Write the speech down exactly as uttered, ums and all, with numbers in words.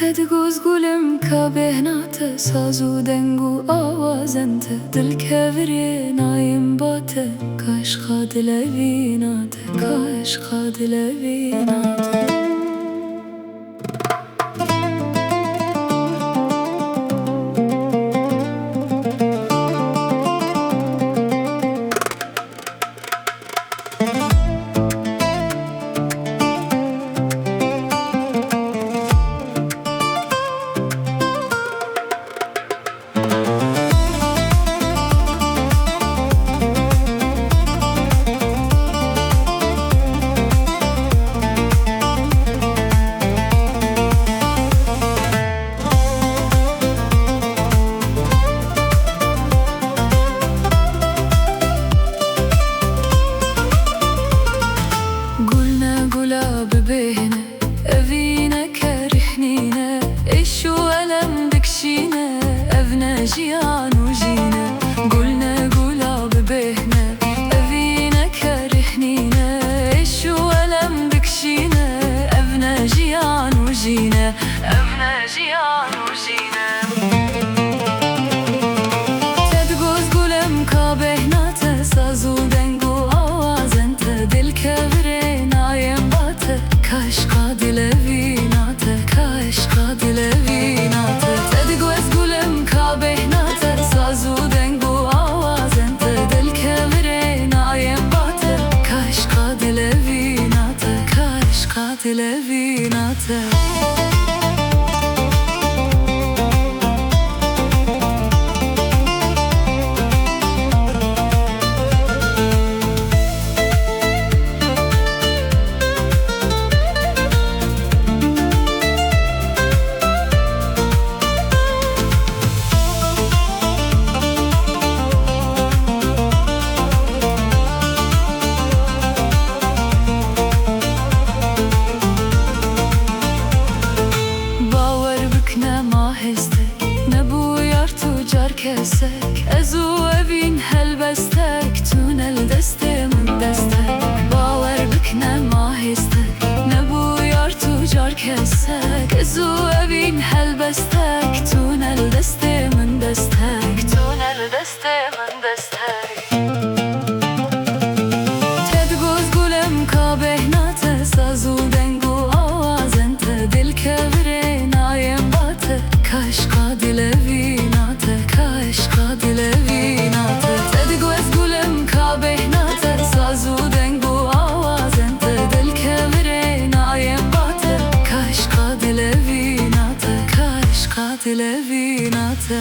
Te digoz gulim ka bêhna te, saz û deng û awazên te, dil kevirê nayên ba te, ka eşqa dilevîna te, ka eşqa dilevîna te. Gul ne gula bibêhne, evîneke rih nîne, êş û elem dikişîne, ev ne jiyan û jîn e. Gul ne gula bibêhne, evîneke rih nîne, êş û elem dikişîne, ev ne jiyan û jîn e, ev ne jiyan û jîn e. Te digoz gulim ka bêhna te, saz û deng û awazên te, dil kevirê nayên ba te, ka eşqa dilevîna te, ka eşqa dilevîna te. Te digoz gulim ka bêhna te, saz û deng û awazên te, dil kevirê nayên ba te, ka eşqa dilevîna te, ka eşqa dilevîna te. Bawer bik nema hêstek, nebû yar tu car kesek, ez û evîn helbestek, tûne li destê min destek. Bawer bik nema hêstek, nebû yar tu car kesek, ez û evîn helbestek, tûne li destê min destek, tûne li destê min destek. Te digoz gulim ka bêhna te, saz û deng û awazên te, dil kevirê nayên ba te, ka eşqa dilevîna te, ka eşqa dilevîna te. Te digoz gulim ka bêhna te, saz û deng û awazên te, dil kevirê nayên ba te, ka eşqa dilevîna te, ka eşqa dilevîna te.